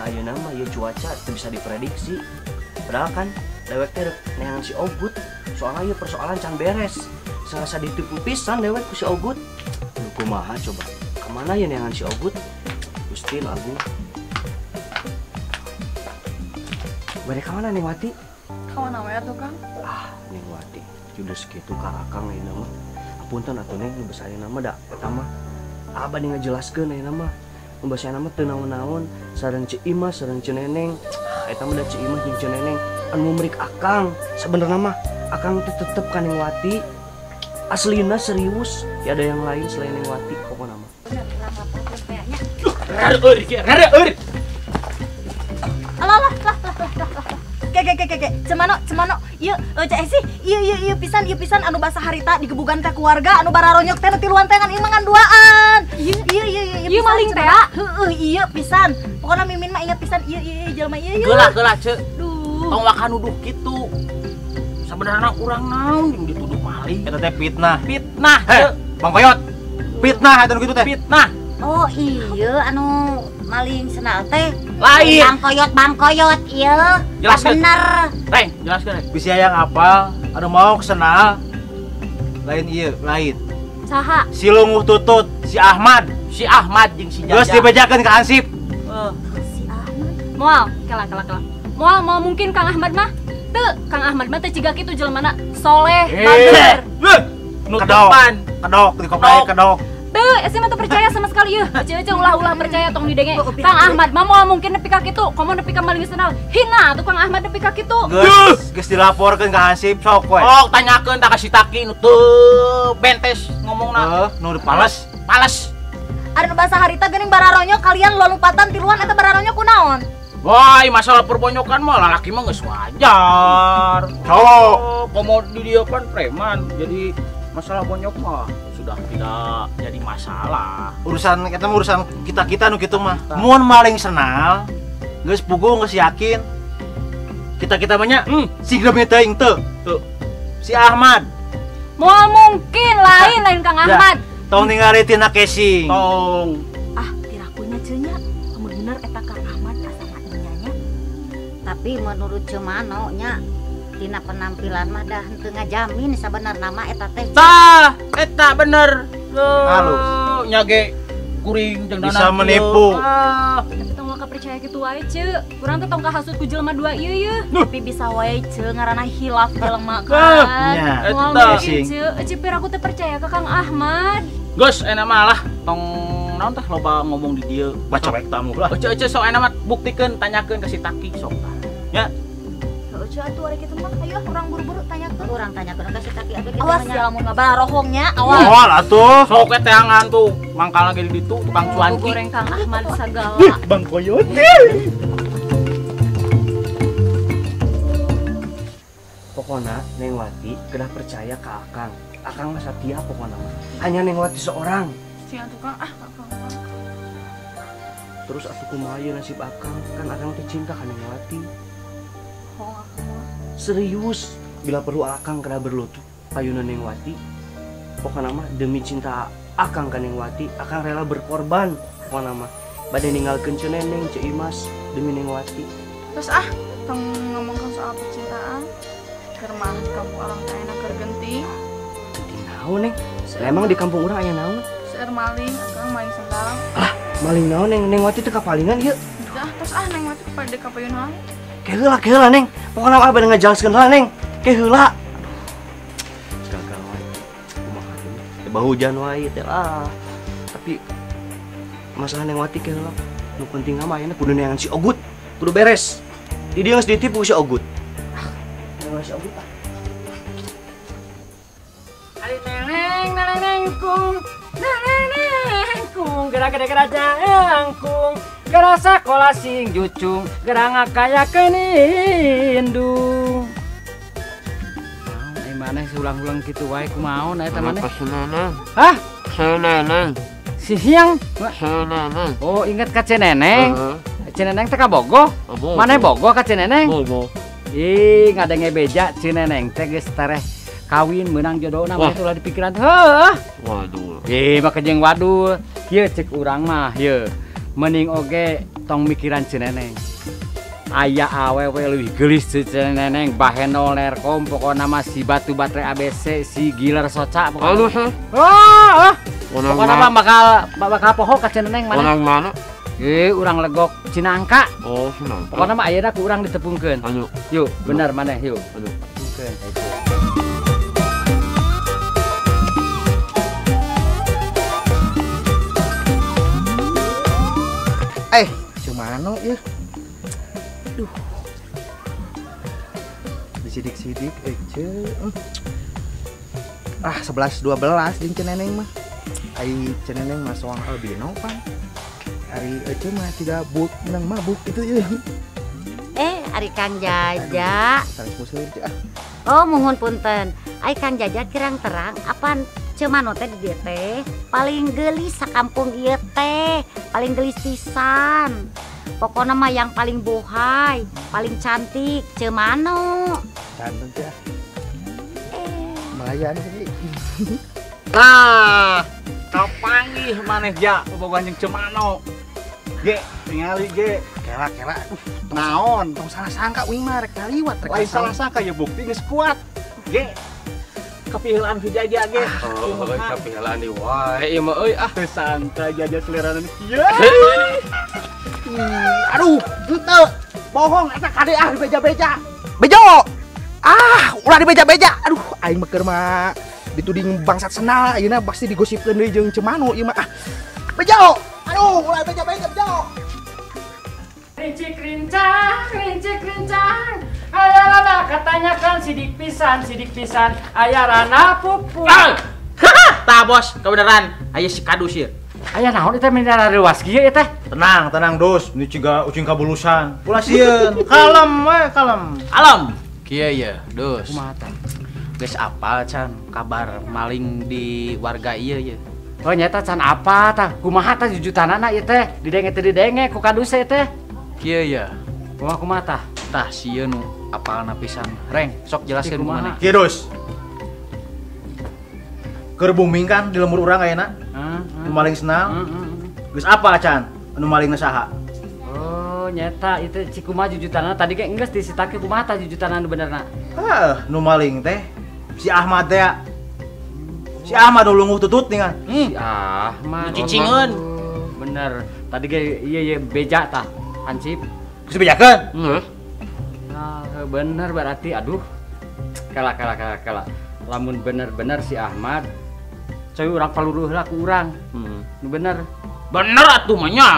Karena ayeuna mah ieu cuaca teu bisa diprediksi. Padahal kan dewek teh neangan si Ogut. Soalnya ieu persoalan can beres. Serasa ditipu pisan dewek ku si Ogut. Duh, kumaha coba? Kemana ya neangan si Ogut? Gusti Agung. Bade ka mana Neng Wati? Ka mana we atuh Kang? Ah, Neng Wati, judes kitu ka Akang ayeuna mah. Apunten atuh Neng, nu basa ayeuna mah da eta mah abah nih ngajelaskeun ayeuna mah. Nu basa ayeuna mah teu naon-naon sareng Ceu Imah, sareng Ceu Neneng. Eta mah da Ceu Imah jeung Ceu Neneng anu merik Akang. Sabenerna mah Akang teh tetep ka Neng Wati. Aslina serius, ya ada yang lain selain Neng Wati pokona mah. Rada euy. Alah lah lah lah lah lah. Ke cemano ieu Ceu Esi ieu pisan ieu pisan anu basa harita digebugan teh keluarga anu bararonyok teh nu tiluan teh ngan ieu mah ngan duaan. Ieu ieu maling teh. Heueuh ieu pisan. Pokona Mimin mah inget pisan ieu ieu jelema ieu ieu. Gelah Ceu. Duh. Tong waka nuduh kitu. Sabenerna urang naon jeung dituduh maling. Eta teh fitnah. Fitnah, Ceu. Bang Koyot. Fitnah eta nu kitu teh. Fitnah. Oh iya anu maling sendal teh. Lain. Bang Koyot iya. Jelaskan. Bener. Reng, jelaskan. Bisi hayang apal, anu mau senal. Lain iya, lain. Saha? Si lunguh tutut, si Ahmad. Si Ahmad jeung si Jaja. Geus dibejakeun ka Hansip. Si Ahmad. Moal, kela. Moal mau mungkin Kang Ahmad mah. Teu, Kang Ahmad mah teh ciga kitu jelemana soleh, bager. Nutupan, kedok di kopai kedok. Teu, esi mah teu percaya sama sekali yeuh. Ceu-ceu ulah-ulah percaya tong didenge. Kang Ahmad mah moal mungkin nepi ka kitu, komo nepi ka maling sendal. Hina atuh Kang Ahmad nepi ka kitu. Geus dilaporkeun ka Hansip sok we. Oh, tanyakeun tah ka si Taki nu teu bentes ngomongna. Heuh, nu pales. Pales. Ari nu basa harita geuning bararonyok kalian lolumpatan tiluan eta bararonyok kunaon? Wah, masalah perbonyokan mah lalaki mah geus wajar. Cowok, komo di dieu kan preman. Jadi masalah bonyok mah sudah tidak jadi masalah. Urusan kita mah urusan kita-kita nu kitu mah. Mun maling senal, geus puguh geus yakin. Kita-kita banyak, si gremnya teuing teu. Teu. Si Ahmad. Moal mungkin lain Kang Ahmad. Tong ningali tina casing. Tong. Ah, pirakunya ceu nya. Lamun bener eta Kang Ahmad asa nya. Tapi menurut Ceu Mano nya tina penampilan mah dah henteu ngajamin sabenerna mah eta teh. Tah, eta bener. Halus. Nya ge kuring jeung bisa menipu. Tapi tong waka percaya kitu wae, Ceu. Urang teh tong kahasut ku jelema dua ieu yeuh. Tapi bisa wae, Ceu, ngaranna hilaf jelema kan. Moal mungkin, Ceu. Cipir aku teh percaya ka Kang Ahmad. Geus enak mah lah tong naon teh loba ngomong di dieu. Baca baik tamu lah. Ece sok enak mah buktikeun, tanyakeun ka si Taki sok tah. Nya. Ece atuh ari kitu mah ayo urang buru-buru tanyakeun. Urang tanyakeun ka si Taki atuh kitu. Awas ya lamun ngabarohongnya, awas. Moal atuh. Sok we teangan tuh, mangkal lagi di ditu tukang cuanki. Goreng Kang Ahmad sagala. Bang Koyot. Pokona Neng Wati kedah percaya ka Akang. Akang mah satia pokona mah. Hanya Neng Wati seorang. Sia tukang ah Akang. Terus atuh kumaha ieu nasib Akang? Kan Akang teh cinta ka Neng Wati. Oh, Akang mah. Serius, bila perlu Akang kedah berlutut payuna Neng Wati. Pokona mah demi cinta Akang ka Neng Wati, Akang rela berkorban. Pokona mah bade ninggalkeun Ceu Neneng, Ceu Imas demi Neng Wati. Terus ah, tong ngomongkeun soal percintaan. Keur mah kampung urang teh enak keur genting. Naon Neng? Emang di kampung urang aya naon? Seueur maling, Akang maling sendal. Ah, maling naon Neng? Neng Wati teu kapalingan ieu. Dah, terus ah Neng Wati pada kapayun wae. Ke heula Neng. Pokona mah abah ngajelaskeun heula Neng. Ke heula. Gagal wae. Kumaha teh? Teu hujan wae teh lah. Tapi masalah Neng Wati ke heula. Nu penting mah ayeuna kudu neangan si Ogut. Kudu beres. Di dieu geus ditipu si Ogut. Ah, neangan si Ogut ah. Ari neneng neneng kung, neneng kung, gerak gede gerak jangkung, gerak sakola sing jucung, gerak ngakayakeun indung. Naon ai maneh ulang-ulang kitu wae kumaon eta maneh? Hah? Neneng. Si Hiang? Neneng. Oh, inget ka Ceu Neneng. Ceu Neneng teh ka Bogo? Maneh Bogo ka Ceu Neneng? Bogo. Ih, ngadenge beja Ceu Neneng teh geus tereh kawin menang jodohna mah ulah dipikiran. Heuh. Waduh. Ih, mah kejeng wadul. Kieu cek urang mah, ieu. Mending oge Tong mikiran Ceu Neneng. Aya awewe leuwih geulis ti Ceu Neneng, bahenol nerkom pokona mah si batu baterai ABC, si giler soca pokona. Aduh heh. Oh, pokona mah bakal poho ka Ceu Neneng mana. Urang mana? Urang legok Cinangka. Oh, Cinangka. Pokona mah ayeuna ku urang ditepungkeun. Ayo. Yuk, bener maneh yuk. Aduh. Tepungkeun. Ceu Mano ya. Duh. Disidik-sidik Ece. Ah, 11 12 jeung Ceu Neneng mah. Ai Ceu Neneng mah soang albino pan. Ari Ece mah tidak buk menang mabuk itu ya. Ari Kang Jaja. Oh, muhun punten. Ai Kang Jaja kirang terang apan Ceu Mano teh di dieu teh paling geulis sakampung ieu teh, paling geulis pisan. Pokoknya mah yang paling bohai, paling cantik Ceu Mano. Cantik ya. Melayan sih. Nah, kapanggih maneh ja bobogohan jeung Ceu Mano. Ge, tingali ge. Kela-kela. Naon? Tong salah sangka uing mah rek kaliwat rek. Lain salah sangka ya bukti geus kuat. Ge. Kapihelaan si Jaja ge. Oh, kapihelaan di wae ieu mah euy ah. Teu sangka Jaja selerana kieu. Aduh, henteu. Bohong eta kade ah dibeja-beja. Bejo. Ah, ulah dibeja-beja. Aduh, aing mah keur mah dituding bangsat senal ayeuna pasti digosipkeun deui jeung Ceu Mano ieu mah. Ah. Bejo. Aduh, ulah beja-beja, bejo. Rincik rincang, rincik rincang. Aya rana katanya kan sidik pisan, aya rana pupu. Tah bos, kebenaran. Aya si kadus ieu. Aya naon eta mendara reuas kieu ieu teh? Tenang, tenang dos. Ini ciga ucing kabulusan. Ulah sieun. Kalem we, kalem. Alam. Kieu ye, dos. Kumaha tah? Geus apal can kabar maling di warga ieu ye. Oh nyata can apa tah? Kumaha tah jujutanana ieu teh? Didenge teu didenge ku kadus ieu teh. Kieu ye. Kumaha kumaha tah? Tah sieun nu apalna pisan. Reng, sok jelaskeun kumaha. Kieu dos. Keur booming kan di lembur urang ayeuna. Nu maling senang. Geus apal can anu malingna saha? Oh, nyata itu cikumaha jujutanana tadi ge geus disitake kumaha tah jujutanana nu benerna? Heuh, nu maling teh si Ahmad teh. Si Ahmad nu lunguh tutut ningan. Si Ahmad cicingeun. Bener. Tadi ge ieu ye beja tah, hansip. Geus bejakeun? Heeh. Nah, bener berarti aduh. Kala. Lamun bener-bener si Ahmad coy urang paluruh lah ku urang. Nu bener. Bener atuh mah nya.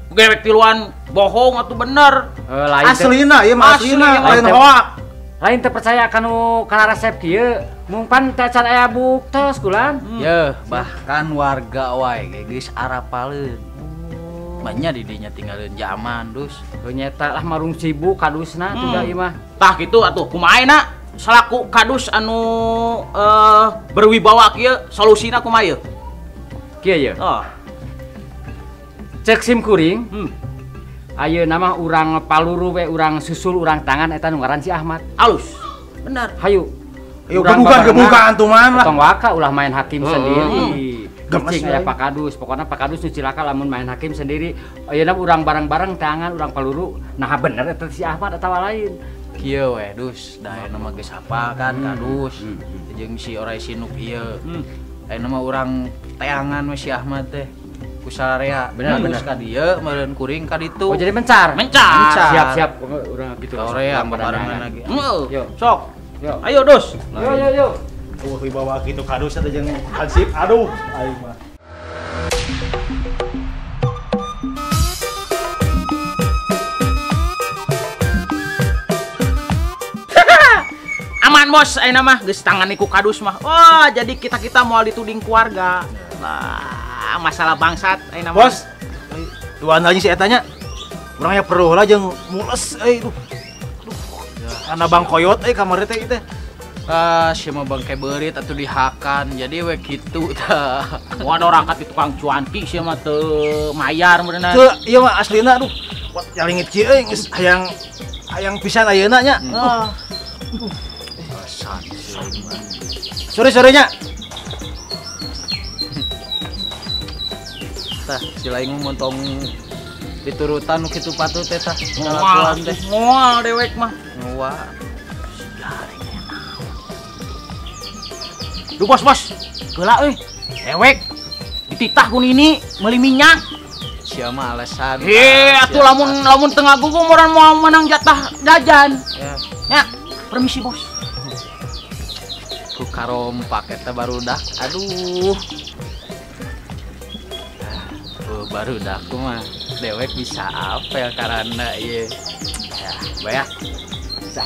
Gewek tiluan bohong atuh bener. Lain aslina ieu mah aslina lain hoak. Lain teu percaya kanu kana resep kieu. Mung pan teh can aya buktos kulan. Yeuh, bahkan warga wae ge geus arapaleun. Manya di dinya tinggalin zaman dus. Heuh nyeta lah marung sibuk kadusna tuh da ieu mah. Tah kitu atuh kumaha na salaku kadus anu berwibawa kieu solusina kumaha ieu? Kieu ye. Oh. Cek sim kuring. Ayeuna mah urang paluru we urang susul urang tangan eta nu ngaran si Ahmad. Alus. Bener. Hayu. Ayo gebukan tuman lah. Tong waka ulah main hakim sendiri. Cing aya Pak Kadus, pokoknya Pak Kadus nu cilaka lamun main hakim sendiri. Ayeuna urang bareng-bareng tangan urang paluru. Nah bener eta si Ahmad atawa lain. Kieu we dus, da ayeuna mah geus hafal kan kadus. Jeung si orai sinuk ieu. Ayeuna mah urang teangan we si Ahmad teh. Ku sararea. Bener bener ka dieu meureun kuring ka ditu. Oh jadi mencar. Mencar. Siap siap urang kitu. Sorea barengan lagi. Heeh. Sok. Yo. Ayo dus. Yo yo yo. Wibawa kitu kadus eta jeung hansip. Aduh, aing mah. Aman bos, ayeuna mah geus tangani ku kadus mah. Wah, jadi kita-kita moal dituding keluarga. Nah, masalah bangsat ayeuna mah. Bos, duaan lagi si eta nya. Urang nya perlu lah jeung mules euy. Duh. Ana bang koyot euy kamari teh ieu teh. Ah, si mah bangke beurit atuh dihakan. Jadi we kitu tah. Wah, orang ka tukang cuanki sia mah teu mayar meureunna. Teu, ieu mah aslina aduh. Nyalingit kieu euy geus hayang hayang pisan ayeuna nya. Heeh. Sore-sore nya. Tah, si lain mah montong Diturutan nu kitu patut teh tah. Ngalakuan teh. Moal dewek mah. Moal. Duh bos, bos. Geula euy. Dewek dititah ku nini meuli minyak. Sia mah alasan. Heh, atuh lamun teu ngagugu moran moal menang jatah jajan. Ya. Permisi bos. Ku karompak eta barudak. Aduh. Oh, barudak mah dewek bisa apel karena ieu. Ya, bayah. Bisa.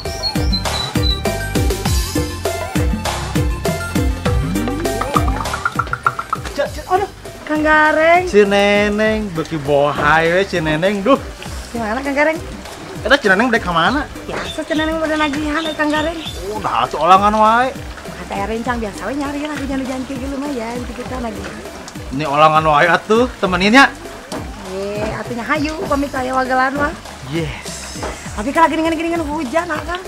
Aduh, Kang Gareng. Si Neneng beuki bohai we si Neneng duh. Gimana Kang Gareng? Eta si Neneng bade ka mana? Biasa si Neneng bade nagihan we Kang Gareng. Oh, dah soalangan wae. Kata rencang biasa we nyari lah hujan-hujan kieu lumayan kita nagihan. Ini olangan wae atuh temenin nya. Ye, atunya hayu pamit saya wagelan mah. Yes. Tapi kalau gini-gini hujan akang.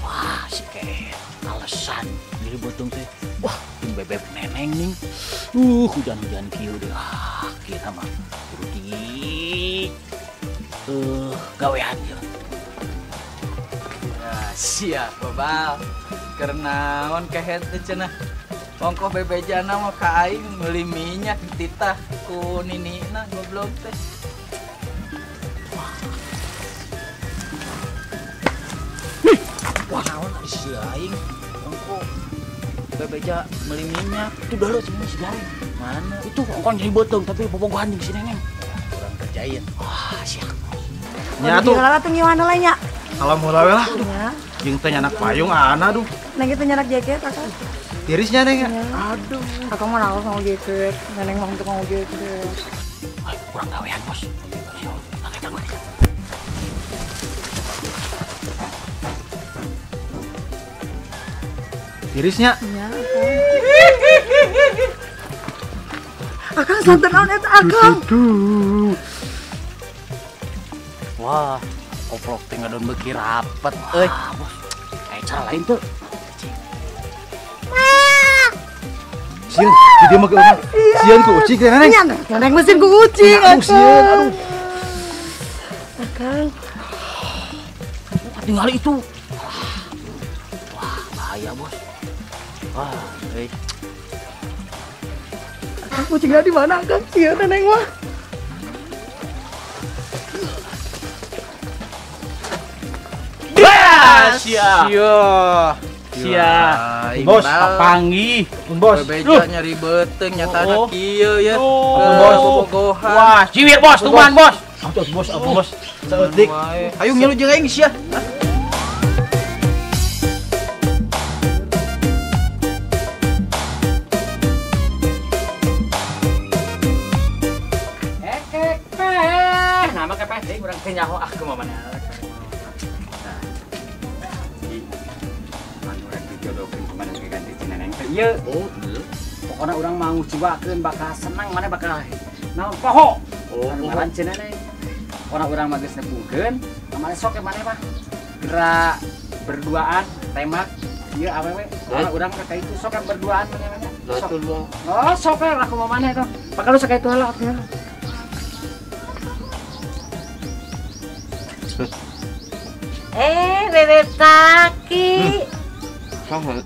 Wah, si Ken alasan jadi botong teh. Wah, jeung bebek Neneng nih. Hujan-hujan kieu deh. Ah, kita mah kudu di gawean ieu. Ya, siap, Babal. Keur naon kehet teh cenah. Ongkoh bebejana mah ka aing meuli minyak dititah ku ninina goblok teh. Wah, naon ari si aing ongkoh bebeja meuli minyak. Itu dulu si Gareng. Mana? Itu ongkoh jadi beuteung tapi bobogohan jeung si Neneng. Kurang kerjain. Wah, siap. Nya atuh. Heula tuh ngiwan heula nya. Alam heula we lah. Jeung teh nyanak payung ana duh. Neng kitu nyanak jaket akang. Tirisnya Neng ya? Aduh, akang mah naon mau jaket, Neneng mah untuk mau jaket. Ay, kurang gawean, Bos. Ayo, pakai tangan. Tirisnya? Iya, akang. Akang santan naon eta akang? Wah, koplok teh ngadon beuki rapet euy. Bos. Cara lain tuh. Sieun, di dia mah ke sieun ku ucing teh Neneng. Neneng mesin ku ucing. Aduh, sieun, aduh. Akang. Tinggal itu. Wah, bahaya, Bos. Wah, euy. Akang kucingnya di mana, Akang? Sieun Neneng mah. Sia. Sia. Bos, papanggih. Bos, bebeja nyari beuteung nyatana kieu ya. Bos, bobogohan. Wah, ciwir bos, tuman bos. Ampun bos, ampun bos. Saeutik. Ayo ngilu jeung aing sia. Ekek peh. Nama kepeh deui urang teh nyaho ah kumaha maneh. Iya, oh, pokoknya orang mau cobakeun bakal senang mana bakal naon poho. Oh, ngaran cenah Neng. Pokoknya urang mah geus nepungkeun, mana sok maneh mah gerak berduaan tembak ieu awewe. Pokoknya urang ka itu sok berduaan maneh mah. Sok. Oh, sok lah kumaha maneh tuh. Bakal lu sakaitu heula atuh. Bebek Taki. Sama.